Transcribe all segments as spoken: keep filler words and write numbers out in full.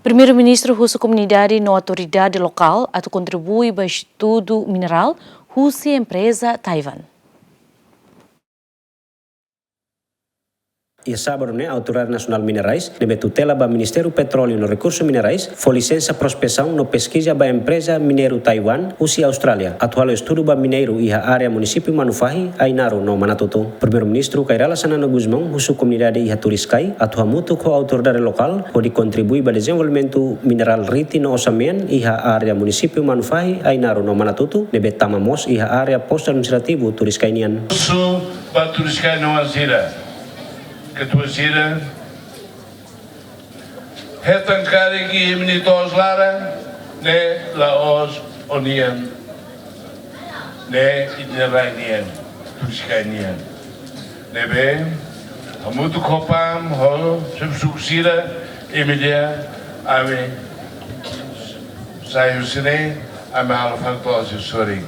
Primeiru-Ministru husu komunidade no autoridade lokál atu kontribui ba estudu minerál husi empreza Taiwan. Iha sábadu ne'e, Autoridade Nasionál Minerais, ne'ebé tutela ba Ministériu Petróleu no Rekursu Minerais, fó lisensa prospesaun no peskiza ba empreza mineiru Taiwan husi Austrália, atu halo estudu ba mineiru iha área munisípiu Manufahi, Ainaro no Manatuto. Primeiru-Ministru Kay Rala Xanana Gusmão husu komunidade iha Turiscai atu hamutuk ho autoridade lokál hodi kontribui ba dezenvolvimentu minerál riti no osa-mean iha área munisípiu Manufahi, Ainaro no Manatuto, ne'ebé tama mós iha área postu administrativu Turiscai nian. Husu ba Turiscai-oan sira, katuas sira, hetan karik imi-nia to'os laran, ne'e la'ós ó-nian, ne'e ita-nia rai nian, Turiscai nian. Ne'ebé, hamutuk ho PAM, ho xefe suku sira, imi dehan, ami sai husi ne'e, ami halo fali to'os sorin.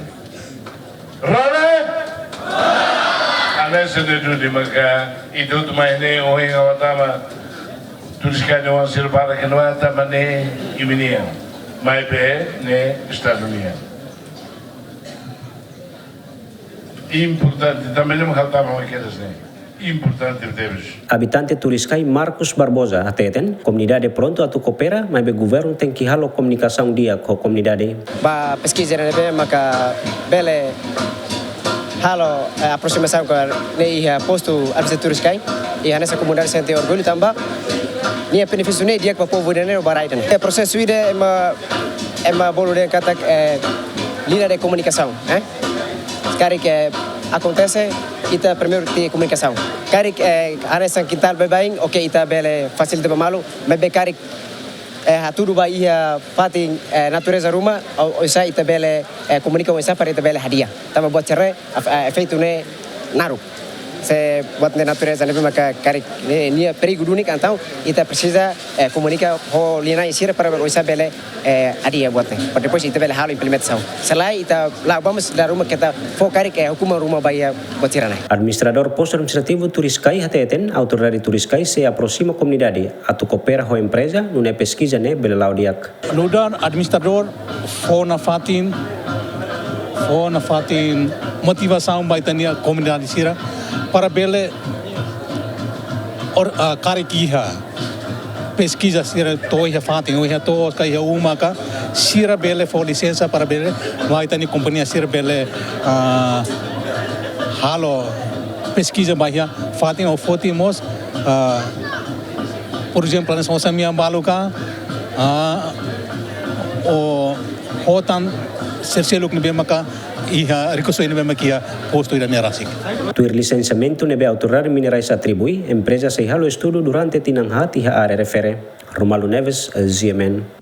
Rona? Ami sei dudu di maka ida-ne'e mai ne'e ohin ha'u hatama Turiscai-oan sira barak ne'e hatama ne'e imi-nian. Maibé ne'e Estadu nian. Importante, tanba ne'e mak ha'u hatama mak kedas ne'e. Importante tebes. Abitante Turiscai Marcos Barbosa hateten, komunidade prontu atu koopera, maibé governu tenke halo komunikasaun di'ak ho komunidade. Ba peskiza ne'ebé maka bele halo, eh, aproximasaun ka ne'e iha postu administrativu Turiscai, iha hanesan komunidade sente orgullu tanba nia benefísiu ne'e di'ak ba povu ida-ne'e no ba rai ida-ne'e. Eh, prosesu ida ema, ema bolu dehan katak, eh, linha de komunikasaun, eh? Karik, eh, akontese, ita primeiru iha komunikasaun. Karik, eh, hanesan kintál baibain, oke, ita bele fasilita ba malu, maibé karik, eh, hatudu ba iha fatin, eh, natureza ruma, o, oinsá ita bele, eh, komunika oinsá para ita bele hadi'a. Tanba buat sira-ne'e, af-, eh, efeitu ne'e naruk. Se buat ne'e natureza ne'ebé maka karik ne'e, nia perigu duni, entaun ita presiza, eh, komunika ho linha sira para oinsá bele, eh, hadi'a buat ne'e. Para depois ita bele halo implementasaun. Se lae ita la'o ba mós dala ruma keta fó karik, eh, hukuman ruma ba iha buat sira-ne'e. Administradór Postu Administrativu Turiscai hateten, autoridade Turiscai sei aproxima komunidade atu koopera ho empreza, nune'e peskiza ne'e bele la'o di'ak. Nu'udar administradór fó nafatin, fó nafatin motivasaun ba ita-nia komunidade sira para bele or-, ah, karik iha peskiza sira to'o iha fatin, iha to'os ka iha uma ka, sira bele fó lisensa para bele, ba ita-nia kompañia sira bele, ah, halo peskiza ba iha fatin ou foti mós, ah, por ezemplu, hanesan osa-mean balu ka, ah, ou hotan sira seluk ne'ebé maka iha, rikusoin ne'ebé maka iha postu ida-ne'e rasik. Tuir lisensiamentu ne'ebé Autoridade Minerais atribui, empreza sei halo estudu durante tinan haat iha área refere. Romualdo Neves, G M N.